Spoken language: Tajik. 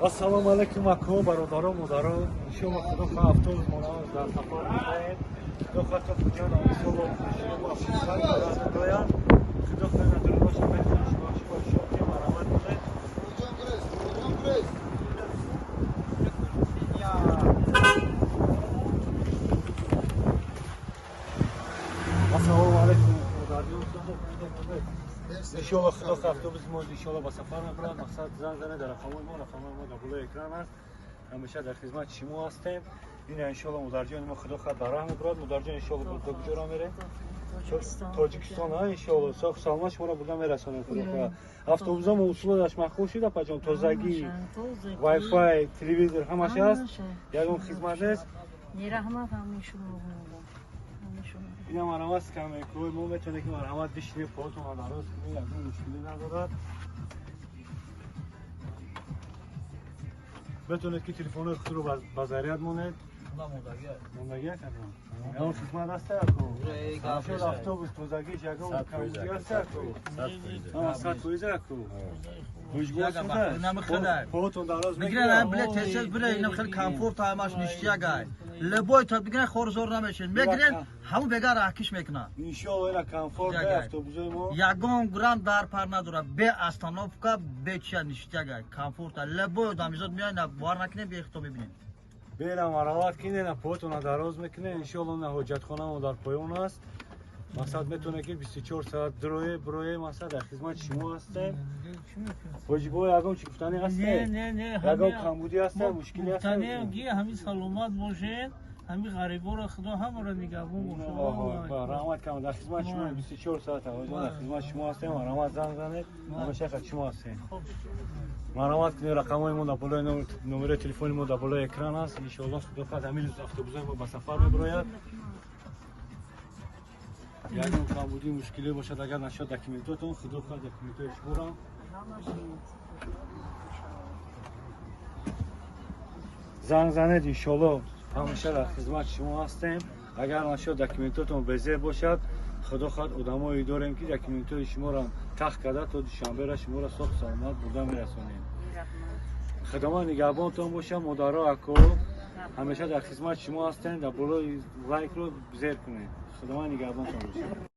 Ассалому алайкум, ако, бародаро, модаро. Иншоалло, худо хоҳ, автобус мона дар сафар мекунем. Худо хоҳ, то Хуҷанд иншоалло шумо сар дояд. Худо хоҳ, надурноша метавонед шумо шумо шоки марҳамат кунед. Ассалому алайкум, модарҷон. Иншоалло, худо хоҳ, автобус мо иншоалло ба сафар мебарад. Мақсад, занг занед дар рақамҳои мо, рақамҳои мо дар болои экран аст. Ҳамеша дар хизмати шумо ҳастем. Ина, иншоалло, модарҷони мо худо хоҳ, дар раҳ мебарад. Модарҷон, иншоалло, то куҷо мерем? Тоҷикистон, а, иншоалло, соҳ саломат шуморо бурда мерасонем, худо хоҳ. Автобусҳо усулодаш маъқул шуда, апаҷон? Тозагӣ, вайфай, телевизор, ҳамаш ҳаст, ягон хизмат нест. Раҳмат ҳамин шумо. Ина, марҳамат, скамейкаҳои мо, метавонед ки, марҳамат, бишинед, поҳотонро дароз кунед, ягон мушкилӣ надорад. Метавонед ки телефонҳои худро ба заряд монед. Мондагӣ ягон хизмат аст, ако? Автобус тозагиш, ягон камбудӣ аст, ако? Ҳама 100%, ако. Поҳотон дароз. Мегирен, билет тез биле, инам хеле комфорт, ҳамаш ништяк ай. Любой то бигирен, хорзор намешин. Мегирен, ҳамун бега раҳкиш мекунад. Иншоалло, ина комфорт автобусои мо. Ягон грам дар пар надорад, бе остановка, бе чия, ништяк ай, комфорт. Любой одамизод меояд, бовар накунем, бехто мебинем. Бера, марҳамат кине, на поҳотона дароз мекунед. Иншоалло, на ҳоҷатхонамо дар поён аст. Мақсад, метавонед ки 24 соат дурое бурое. Мақсад, дар хизмати шумо ҳастем. Ҳоҷибо, ягон чи гуфтанӣ ҳасте? Не, не. Ягон камбудӣ ҳаста, мушкилӣ ҳаста? Ҳамин саломат бошед, ҳамин ғариборо худо ҳамаро нигаҳбон бошад. Раҳмат кам, дар хизмати шумо 24 соат, ҳоҷон, дар хизмати шумо ҳастем. Марҳамат, занг занед, ҳамеша хат шумо ҳастем. Марҳамат кунед, рақамҳои мо дар болои, номерои телефони мо дар болои экран аст. Иншоалло, худо хоҳад, ҳамин рӯз автобусҳои мо ба сафар мебарояд. Ягон камбудӣ, мушкилӣ бошад, агар нашуд документотон, худо хоҳад, документҳои шуморо занг занед. Иншоалло, ҳамеша дар хизмати шумо ҳастем. Агар нашуд документотон безеб бошад, худо хоҳад, одамое дорем ки документҳои шуморо тах карда, то Душанбера шуморо соҳ саломат бурда мерасонем. Худованд нигаҳбонтон бошад, модаро, ако. Ҳамеша дар хизмати шумо ҳастем. Дар болои лайкро зер кунед. Худованд нигаҳбонтон бошад.